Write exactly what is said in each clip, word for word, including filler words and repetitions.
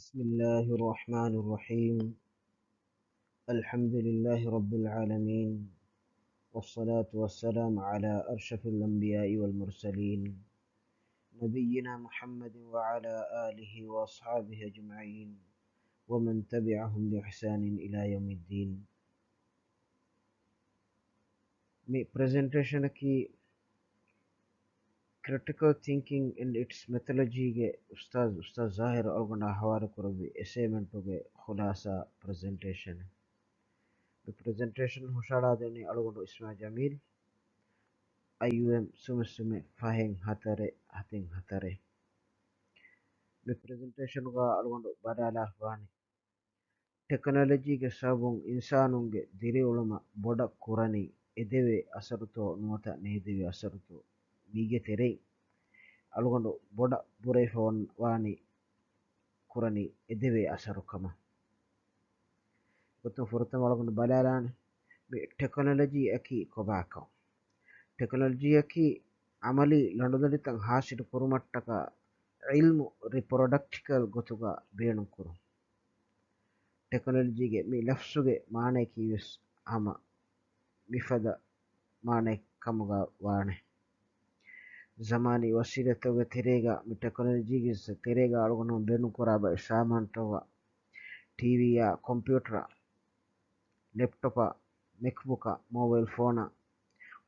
بسم الله الرحمن الرحيم. الحمد لله رب العالمين. والصلاة والسلام على أشرف الأنبياء والمرسلين. نبينا محمد وعلى آله وأصحابه أجمعين. ومن تبعهم بإحسان إلى يوم الدين. މި ޕްރެޒެންޓޭޝަނަކީ Critical Thinking and Its Methodology ގެ އުސްތާޒް، އުސްތާޒް ޒާހިރު އަޅުގަނޑާ ހަވާލުކުރެއްވި އެސައިމެންޓުގެ ޚުލާސާ ޕްރެޒެންޓޭޝަނެއް. މި ޕްރެޒެންޓޭޝަން ހުށަހަޅާދެނީ އަޅުގަނޑު އިސްމާ ޖަމީލް، އައިޔޫއެމް ސުމެ ސުމެ ފަހެއް ހަތަރެއް ހަތެއް ހަތަރެއް. މި ޕްރެޒެންޓޭޝަނުގަ އަޅުގަނޑު ބަލާލާފަވާނީ، ޓެކްނޮލޮޖީގެ ސަބަބުން އިންސާނުންގެ ދިރިއުޅުމަށް ބޮޑަށް ކުރަނީ އެދެވޭ އަސަރުތޯ ނުވަތަ ނޭދެވޭ އަސަރުތޯ؟ މީގެ ތެރެއިން އަޅުގަނޑު ބޮޑަށް ބުރައިފަ ވާނީ ކުރަނީ އެދެވޭ އަސަރު ކަމަށް. ގޮތުން ފުރަތަމަ އަޅުގަނޑު ބަލާލާނެ މި ޓެކްނޮލޮޖީއަކީ ކޮބާކަން. ޓެކްނޮލޮޖީއަކީ އަމަލީ ލަނޑުދަނޑިތައް ހާސިލު ކުރުމަށްޓަކާ ޢިލްމު ރިޕްރޮޑަކްޓިކަލް ގޮތުގަ ބޭނުންކުރުން. ޓެކްނޮލޮޖީގެ މި ލަފްޒުގެ މާނަޔަކީ ވެސް ހަމަ މިފަދަ މާނައެއް ކަމުގަ ވާނެ. ޒަމާނީ ވަސީލަތްތަކުގެ ތެރޭގަ، މި ޓެކްނޮލޮޖީގެ ތެރޭގަ އަޅުގަނޑުމެން ބޭނުންކުރާ ބައެއް ސާމާނުތަކުގަ ޓީވީއާ، ކޮމްޕިއުޓަރާ، ލެޕްޓޮޕާ، މެކްބުކާ، މޯބައިލް ފޯނާ،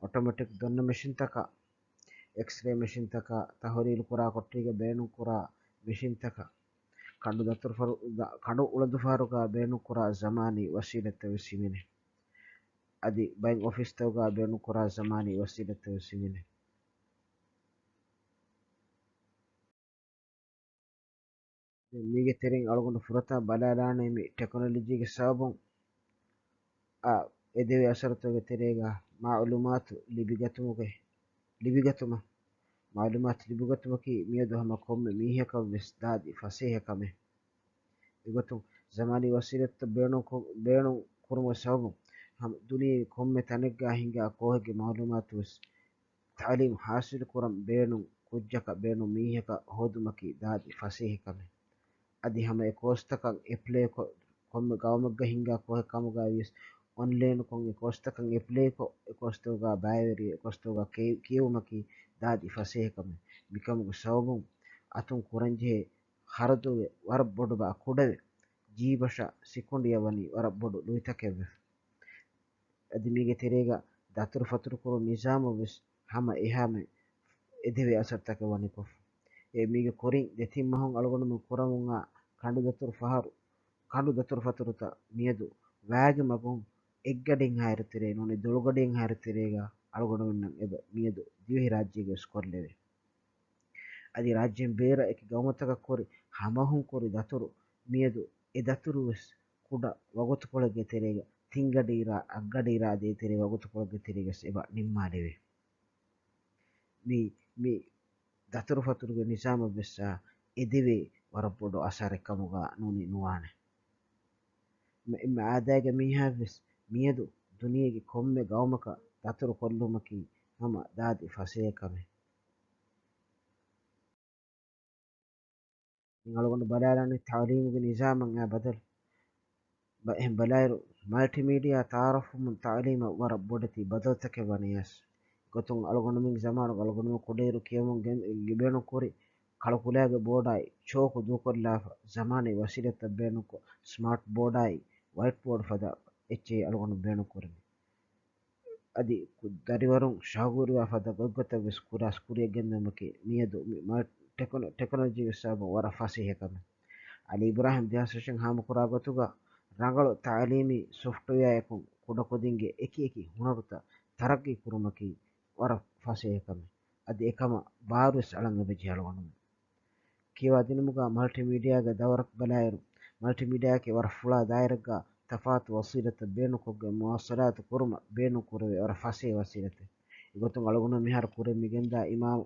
އޮޓޮމެޓިކް ދޮންނަ މެޝިންތަކާ، އެކްސްރޭ މެޝިންތަކާ، ތަހުލީލު ކުރާ ކޮޓަރީގަ ބޭނުންކުރާ މެޝިންތަކާ، ކަނޑު ދަތުރުފަރު-، ދަ-، ކަނޑު އުޅަނދުފަހަރުގަ ބޭނުންކުރާ ޒަމާނީ ވަސީލަތްތައް ވެސް ހިމެނޭ. އަދި ބައެއް އޮފީސްތަކުގަ ބޭނުންކުރާ ޒަމާނީ ވަސީލަތްތައް ވެސް ހިމެނޭ. ދެން މީގެ ތެރެއިން އަޅުގަނޑު ފުރަތަމަ ބަލާލާނީ މި ޓެކްނޮލޮޖީގެ ސަބަބުން އާ، އެދެވޭ އަސަރުތަކުގެ ތެރޭގަ މަޢުލޫމާތު ލިބިގަތުމުގެ، ލިބިގަތުމަށް، މަޢުލޫމާތު ލިބިގަތުމަކީ މިއަދު ހަމަ ކޮންމެ މީހަކަށް ވެސް ދާދި ފަސޭހަ ކަމެއް. އެގޮތުން ޒަމާނީ ވަސީލަތްތައް ބޭނުން ކޮ-، ބޭނުން ކުރުމުގެ ސަބަބުން ހަމަ ދުނިޔޭގެ ކޮންމެ ތަނެއްގަ ހިނގާ ކޯހެއްގެ މަޢުލޫމާތު ވެސް ތަޢުލީމް ހާސިލު ކުރަން ބޭނުން ކުއްޖަކަށް ބޭނުން މީހަކަށް ހޯދުމަކީ ދާދި ފަސޭހަ ކަމެއް. އަދި ހަމަ އެ ކޯސްތަކަށް އެޕްލައިކޮށް، ކޮންމެ ގައުމެއްގަ ހިނގާ ކޯހެއް ކަމުގައި ވިޔަސް، އޮންލައިންކޮށް އެ ކޯސްތަކަށް އެޕްލައިކޮށް، އެ ކޯސްތަކުގަ ބައިވެރި، އެ ކޯސްތަކުގަ ކެ-، ކިޔެވުމަކީ ދާދި ފަސޭހަ ކަމެއް. މިކަމުގެ ސަބަބުން އަތުން ކުރަންޖެހޭ ޚަރަދުވެ ވަރަށް ބޮޑު ބައި ކުޑަވެ، ޖީބަށަށް ސިކުނޑިއަށް ވަނީ ވަރަށް ބޮޑު ލުއިތަކެއްވެފަ. އަދި މީގެ ތެރޭގަ ދަތުރުފަތުރު ކުރުން ނިޒާމަށް ވެސް ހަމަ އެހާމެ އެދެވޭ އަސަރުތަކެއް ވަނިކޮށް. އެ މީގެ ކުރިން ދެތިން މަހުން އަޅުގަނޑުމެން ކުރަމުން އާ ކަނޑު ދަތުރު ފަހަރު، ކަނޑު ދަތުރު ފަތުރުތައް މިއަދު ވާގި މަގުން އެއްގަޑިއިން ހާއިރު ތެރޭ ނޫނީ ދޮޅުގަޑިއިން ހާއިރު ތެރޭގަ އަޅުގަނޑުމެންނަށް އެބަ މިއަދު ދިވެހިރާއްޖޭގަ ވެސް ކޮށްލެވޭ. އަދި ރާއްޖޭން ބޭރަށް އެކި ގައުމުތަކަށް ކުރި ހަމަހުން ކުރި ދަތުރު މިއަދު އެ ދަތުރު ވެސް ކުޑަ ވަގުތުކޮޅެއްގެ ތެރޭގަ ތިންގަޑިއިރާ، އަށްގަޑިއިރާ އަދި އެތެރޭ ވަގުތުކޮޅެއްގެ ތެރޭގަސް އެބަ ނިންމާލެވޭ. މި، މި ދަތުރުފަތުރުގެ ނިޒާމަށް ވެސް އާ އެދެވޭ ވަރަށް ބޮޑު އަސަރެއް ކަމުގަ ނޫނީ ނުވާނެ. މ-، އެންމެ އާދައިގެ މީހާއަށް ވެސް މިއަދު ދުނިޔޭގެ ކޮންމެ ގައުމަކަށް ދަތުރު ކޮށްލުމަކީ ހަމަ ދާދި ފަސޭހަ ކަމެއް. މި އަޅުގަނޑު ބަލާލާނީ ތަޢުލީމުގެ ނިޒާމަށް އާ ބަދަލު. ބަ-، އެހެން ބަލާއިރު، މަލްޓިމީޑިއާ ތައާރަފްވުމުން ތަޢުލީމަށް ވަރަށް ބޮޑެތި ބަދަލުތަކެއް ވަނީ އަސް. ގޮތުން އަޅުގަނޑުމެން ޒަމާނުގަ އަޅުގަނޑުމެން ކުޑައިރު ކިޔަމުން ގެން-، ގެ-، ބޭނުންކުރި ކަޅުކުލައިގެ ބޯޑާއި ޗޯކު ދޫކޮށްލާފަ، ޒަމާނީ ވަސީލަތްތައް ބޭނުންކޮށް، ސްމާޓް ބޯޑާއި ވައިޓް ބޯޑް ފަދަ އެއްޗެހި އަޅުގަނޑު ބޭނުންކުރަނީ. އަދި ކު-، ދަރިވަރުން ޝައުގުވެރިވާ ފަދަ ގޮތްގޮތަށް ވެސް ކުރާސް ކުރިއަށް ގެންދިއުމަކީ މިއަދު މި މަ-، ޓެކްނޮ-، ޓެކްނޮލޮޖީގެ ސަބަބުން ވަރަށް ފަސޭހަ ކަމެއް. އަލީ އިބްރާހިމް ދެހާސް ރަށެއް ހާމަކުރާ ގޮތުގަ ރަނގަޅު ތަޢުލީމީ ސޮފްޓްވެއާއަކުން ކުޑަކުދިންގެ އެކި އެކި ހުނަރުތައް ތަރައްގީ ކުރުމަކީ ވަރަށް ފަސޭހަ ކަމެއް. އަދި އެކަމަށް ބާރުވެސް އަޅަން އެބަޖެހޭ އަޅުގަނޑުމެން. ކިޔަވާދިނުމުގަ މަލްޓިމީޑިއާގެ ދައުރަކަށް ބަލާއިރު، މަލްޓިމީޑިއާއަކީ ވަރަށް ފުޅާ ދާއިރެއްގަ ތަފާތު ވަސީލަތްތައް ބޭނުންކޮށްގެން މުވާޞަލާތު ކުރުމަށް ބޭނުންކުރެވޭ ވަރަށް ފަސޭހަ ވަސީލަތެއް. އެގޮތުން އަޅުގަނޑު މިހާރު ކުރިއަށް މިގެންދާ އިމާމް،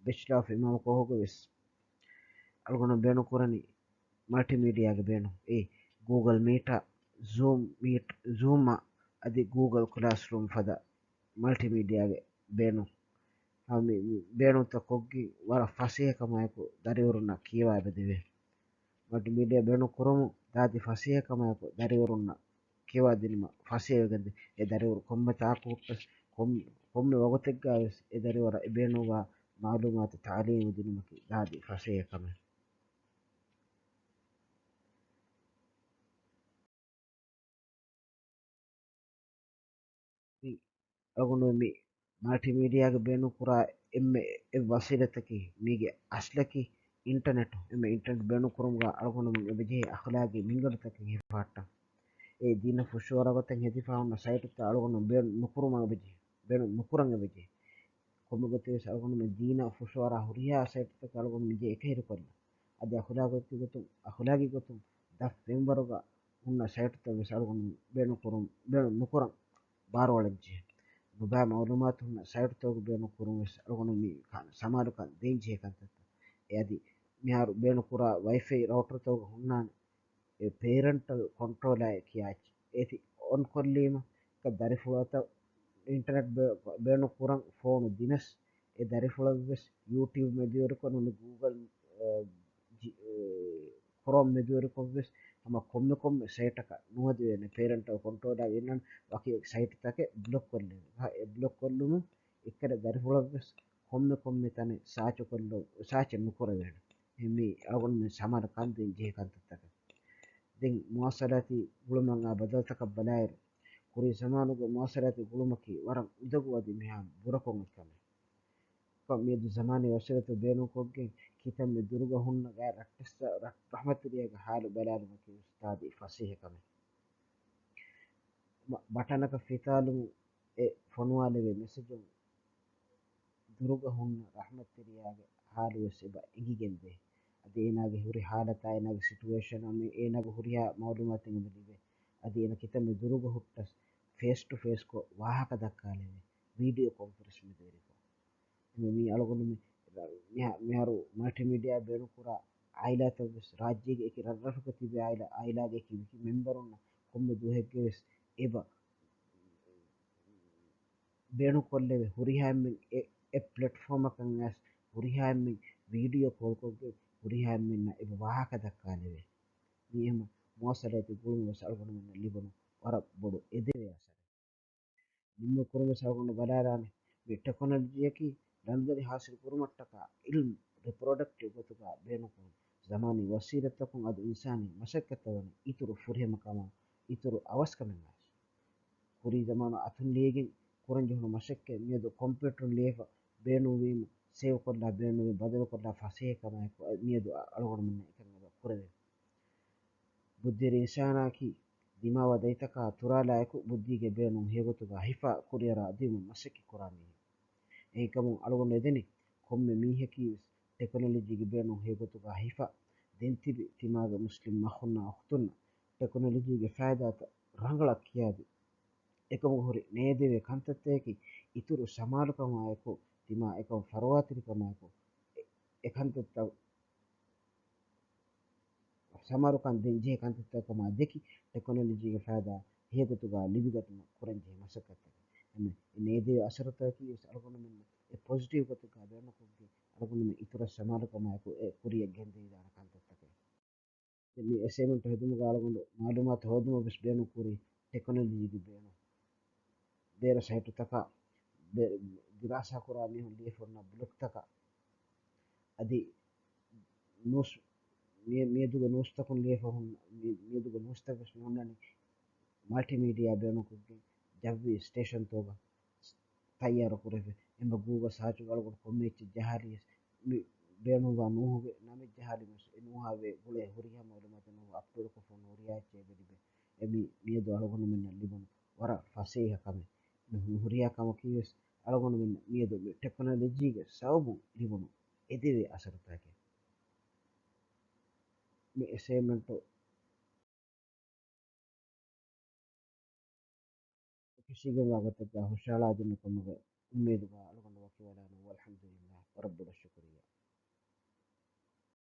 ބެޗްލާ އޮފް އިމާމް ކޯހުގަ ވެސް އަޅުގަނޑު ބޭނުންކުރަނީ މަލްޓިމީޑިއާގެ ބޭނުން. އެ ގޫގަލް މީޓާ، ޒޫމް މީޓް، ޒޫމާ އަދި ގޫގަލް ކްލާސްރޫމް ފަދަ މަލްޓިމީޑިއާގެ ބޭނުން. ހަމަ މި، މި ބޭނުންތައް ކޮށްގެން ވަރަށް ފަސޭހަކަމާއެކު ދަރިވަރުންނަށް ކިޔަވާ އެބަދެވޭ. މަލްޓިމީޑިއާ ބޭނުން ކުރުމުން ދާދި ފަސޭހަކަމާއެކު ދަރިވަރުންނަށް ކިޔަވާދިނުމަށް ފަސޭހަވެގެންދޭ. އެ ދަރިވަރު ކޮންމެ ތާކު ހުއްޓަސް ކޮން-، ކޮންމެ ވަގުތެއްގަ ވެސް އެ ދަރިވަރަށް އެ ބޭނުންވާ މައުލޫމާތު ތަޢުލީމު ދިނުމަކީ ދާދި ފަސޭހަކަމެއް. އަޅުގަނޑު މި މަލްޓިމީޑިއާގެ ބޭނުން ކުރާ އެންމެ އެއް ވަސީލަތަކީ، މީގެ އަސްލަކީ އިންޓަނެޓް. އެންމެ އިންޓަނެޓް ބޭނުން ކުރުމުގަ އަޅުގަނޑުމެން އެބަޖެހޭ އަޚުލާގީ މިންގަނޑުތަކެއް ހިފަހައްޓަން. އެ ދީނަށް ފުށުއަރާގޮތެއް ހެދިފަ ހުންނަ ސައިޓުތައް އަޅުގަނޑު ބޭނުން ނުކުރުމަށް އެބަޖެހޭ، ބޭނުން ނުކުރަން އެބަޖެހޭ. ކޮންމެ ގޮތެއް ވެސް އަޅުގަނޑުމެން ދީނަށް ފުށުއަރާ ހުރިހާ ސައިޓުތަކަށް އަޅުގަނޑު މިޖެ އެކަހިރުކޮށްލަން. އަދި އަޚުލާގީ ގޮތުން، އަޚުލާގީ ގޮތުން ދަށް ފެންވަރުގަ ހުންނަ ސައިޓުތައް ވެސް އަޅުގަނޑު ބޭނުން ކުރުން، ބޭނުން ނުކުރަން ބާރުއަޅަންޖެހޭ. ނުބައި މައުލޫމާތު ހުންނަ ސައިޓުތަކުގެ ބޭނުން ކުރުން ވެސް އަޅުގަނޑު މި ކަ-، ސަމާލުކަން ދޭންޖެހޭ ކަންތައްތައް. އެ އަދި މިހާރު ބޭނުން ކުރާ ވައިފައި ރައުޓަރުތަކުގަ ހުންނާނެ އެ ޕޭރެންޓަލް ކޮންޓްރޯލާއި ކިޔާ އެއްޗެއް. އޭތި އޮން ކޮށްލީމަ އެ ދަރިފުޅަތައް އިންޓަނެޓް ބޭ-، ބޭނުން ކުރަން ފޯނު ދިނަސް، އެ ދަރިފުޅަށްވެސް ޔޫޓިއުބް މެދުވެރިކޮށް ނޫނީ ގޫގަލް، އެ، ޖި-، އެ، ކްރޯމް މެދުވެރިކޮށްވެސް ހަމަ ކޮންމެ ކޮންމެ ސައިޓަކަށް ނުވަދެވޭނެ. ޕޭރެންޓަލް ކޮންޓްރޯލާ ގެންނަން ވަކި ސައިޓުތަކެއް ބްލޮކް ކޮށްލެވޭ. އެ ބްލޮކް ކޮށްލުމުން އެއްކަލަ ދަރިފުޅަށްވެސް ކޮންމެ ކޮންމެ ތަނެއް ސާޗު ކޮށްލު-، ސާޗެއް ނުކުރެވޭނެ. މި އަޅުގަނޑުމެން ސަމާލު ކަން ދޭން ޖެހޭ ކަންތައްތަކެއް. ދެން މުވާސަލާތީ ގުޅުމަށް އާ ބަދަލުތަކަށް ބަލާއިރު، ކުރީ ޒަމާނުގެ މުވާސަލާތީ ގުޅުމަކީ ވަރަށް އުނދަގޫ އަދި މިހާ ބުރަކޮށް އެއްކަމެއް. ކޮ-، މިއަދު ޒަމާނީ ވަސީލަތު ބޭނުންކޮށްގެން ކިތަންމެ ދުރުގަ ހުންނަ ގާތް ރައްޓެއްސަށް ރަ-، ރަޙްމަތްތެރިޔާގެ ހާލު ބަލާލުމަކީ އުސްތާދީ ފަސޭހަ ކަމެއް. މަ-، ބަޓަނަކަށް ފިތާލުމުން އެ ފޮނުވާލެވޭ މެސެޖުން ދުރުގަ ހުންނަ ރަޙްމަތްތެރިޔާގެ ހާލުވެސް އެބަ އެނގިގެންދޭ. އަދި އޭނާގެ ހުރި ހާލަތާ، އޭނާގެ ސިޓުއޭޝަން، އަމި އޭނާގެ ހުރިހާ މައުލޫމާތެއް އެބަ ލިބޭ. އަދި އޭނާ ކިތަންމެ ދުރުގަ ހުއްޓަސް ފޭސް ޓު ފޭސްކޮށް ވާހަކަ ދައްކާލެވޭ، ވީޑިއޯ ކޮންފަރެންސް މެދުވެރިކޮށް. އެމެ މީ އަޅުގަނޑު މި-، މިހާ-، މިހާރު މަލްޓިމީޑިއާ ބޭނުންކުރާ އާއިލާތައް ވެސް ރާއްޖޭގެ އެކި ރަށްރަށުގަ ތިބި އާއިލާ، އާއިލާގެ އެކި މެމްބަރުންނަށް ކޮންމެ ދުވަހެއްގެ ވެސް އެބަ ބޭނުންކޮށްލެވޭ. ހުރިހާ އެންމެން އެ، އެ ޕްލެޓްފޯމަކަށް އައިސް ހުރިހާ އެންމެން ވީޑިއޯ ކޯލްކޮށްގެން ހުރިހާ އެންމެންނަށް އެބަ ވާހަކަ ދައްކާލެވޭ. މީ ހަމަ މުވާސަލާތީ ގުޅުމުން ވެސް އަޅުގަނޑުމެންނަށް ލިބުނު ވަރަށް ބޮޑު އެދެވޭ އަސަރެއް. ނިންމުން ކުރުމަށް އަޅުގަނޑު ބަލާލާނެ، މި ޓެކްނޮލޮޖީއަކީ ލަނޑުދަރި ހާސިލް ކުރުމަށްޓަކާ އިލްމު ރިޕްރޮޑަކްޓިވް ގޮތުގަ ބޭނުންކުރުން. ޒަމާނީ ވަސީލަތްތަކުން އަދި އިންސާނީ މަސައްކަތްތައް ވަނީ އިތުރު ފުރިހަމަކަމާ އިތުރު އަވަސްކަމެއް އައިސް. ކުރީ ޒަމާނު އަތުން ލިޔެގެން ކުރަން ޖެހުނު މަސައްކަތް މިއަދު ކޮމްޕިއުޓަރުން ލިޔެފަ ބޭނުންވީމަ، ސޭވް ކޮށްލާ ބޭނުންވީ ބަދަލުކޮށްލާ ފަސޭހަކަމާއެކު މިއަދު އަ-، އަޅުގަނޑުމެންނަށް އެކަން އެބަ ކުރެވޭ. ބުއްދިވެރި އިންސާނާއަކީ ދިމާވާ ދަތިތަކާ ތުރާލާއެކު ބުއްދީގެ ބޭނުން ހެޔޮގޮތުގަ ހިފާ ކުރިއަރާ ދިއުމަށް މަސައްކަތް ކުރާ މީހެއް. އެހެންކަމުން އަޅުގަނޑު އެދެނީ ކޮންމެ މީހަކީ ވެސް ޓެކްނޮލޮޖީގެ ބޭނުން ހެޔޮގޮތުގަ ހިފާ ދެން ތިބި ތިމާގެ މުސްލިމް އަޚުންނާ އުޚްތުންނަށް ޓެކްނޮލޮޖީގެ ފައިދާތައް ރަނގަޅަށް ކިޔާދީ، އެކަމުގެ ހުރި ނޭދެވޭ ކަންތައްތަކަކީ އިތުރު ސަމާލުކަމާއެކު، ތިމާ އެކަމަށް ފަރުވާތެރިކަމާއެކު، އެ-، އެ ކަންތައްތައް ސަމާލުކަން ދޭން ޖެހޭ ކަންތައްތަކުގަ ދެކި، ޓެކްނޮލޮޖީގެ ފައިދާ ހެޔޮގޮތުގަ ލިބިގަތުމަށް ކުރަންޖެހޭ މަސައްކަތްތަކެއް. އެމެ އެ ނޭދެވޭ އަސަރުތަކަކީ ވެސް އަޅުގަނޑުމެންނަށް އެ ޕޮޒިޓިވް ގޮތުގަ ބޭނުންކޮށްގެން އަޅުގަނޑުމެން އިތުރަށް ސަމާލުކަމާއެކު އެ ކުރިއަށް ގެންދެވިދާނެ ކަންތައްތަކެއް. ދެން މި އެސައިންމަންޓް ހެދުމުގަ އަޅުގަނޑު މައުލޫމާތު ހޯދުމަށް ވެސް ބޭނުން ކުރީ ޓެކްނޮލޮޖީގެ ބޭނުން. ބޭރަށް ސައިޓުތަކަށް ބެ-، ދިރާސާ ކުރާ މީހުން ލިޔެފަ ހުންނަ ބްލޮގްތަކަށް އަދި ނޫސް، މި-، މިއަދުގެ ނޫސްތަކުން ލިޔެފަ ހުން-، މި-، މިއަދުގެ ނޫސްތައް ވެސް މި ހުންނަނީ މަލްޓިމީޑިއާ ބޭނުންކޮށްގެން ޖައްވީ ސްޓޭޝަންތަކުގަ ތައްޔާރު ކުރެވޭ. އެނބަ ގޫގަ ސާޗުގަ އަޅުގަނޑު ކޮންމެ އެއްޗެއް ޖަހާލިޔަސް މި ބޭނުންވާ ނޫހުގެ ނަމެއް ޖަހާލިމަސް އެ ނޫހާވެ ގުޅޭ ހުރިހާ މައުލޫމާތެއް ނޫހު އަޕްލޯޑްކޮށްފަ ހުރިހާ އެއްޗެއް އެބަ ލިބޭ. އެ މި-، މިއަދު އަޅުގަނޑުމެންނަށް ލިބުނު ވަރަށް ފަސޭހަ ކަމެއް. މި ހު-، ހުރިހާ ކަމަކީ ވެސް އަޅުގަނޑުމެން މިއަދު މި ޓެކްނޮލޮޖީގެ ސަބަބުން ލިބުނު އެދެވޭ އަސަރުތަކެއް. މި އެސައިންމަންޓު ކިށީގެންވާ ގޮތެއްގަ ހުށަހަޅާދިނު ކަމުގެ އުއްމީދުގަ އަޅުގަނޑު ވަކިވެލާނަން. ވަލްޙަމްދުލިއްލާހި ވަރަށް ބޮޑަށް ޝުކުރިއްޔާ.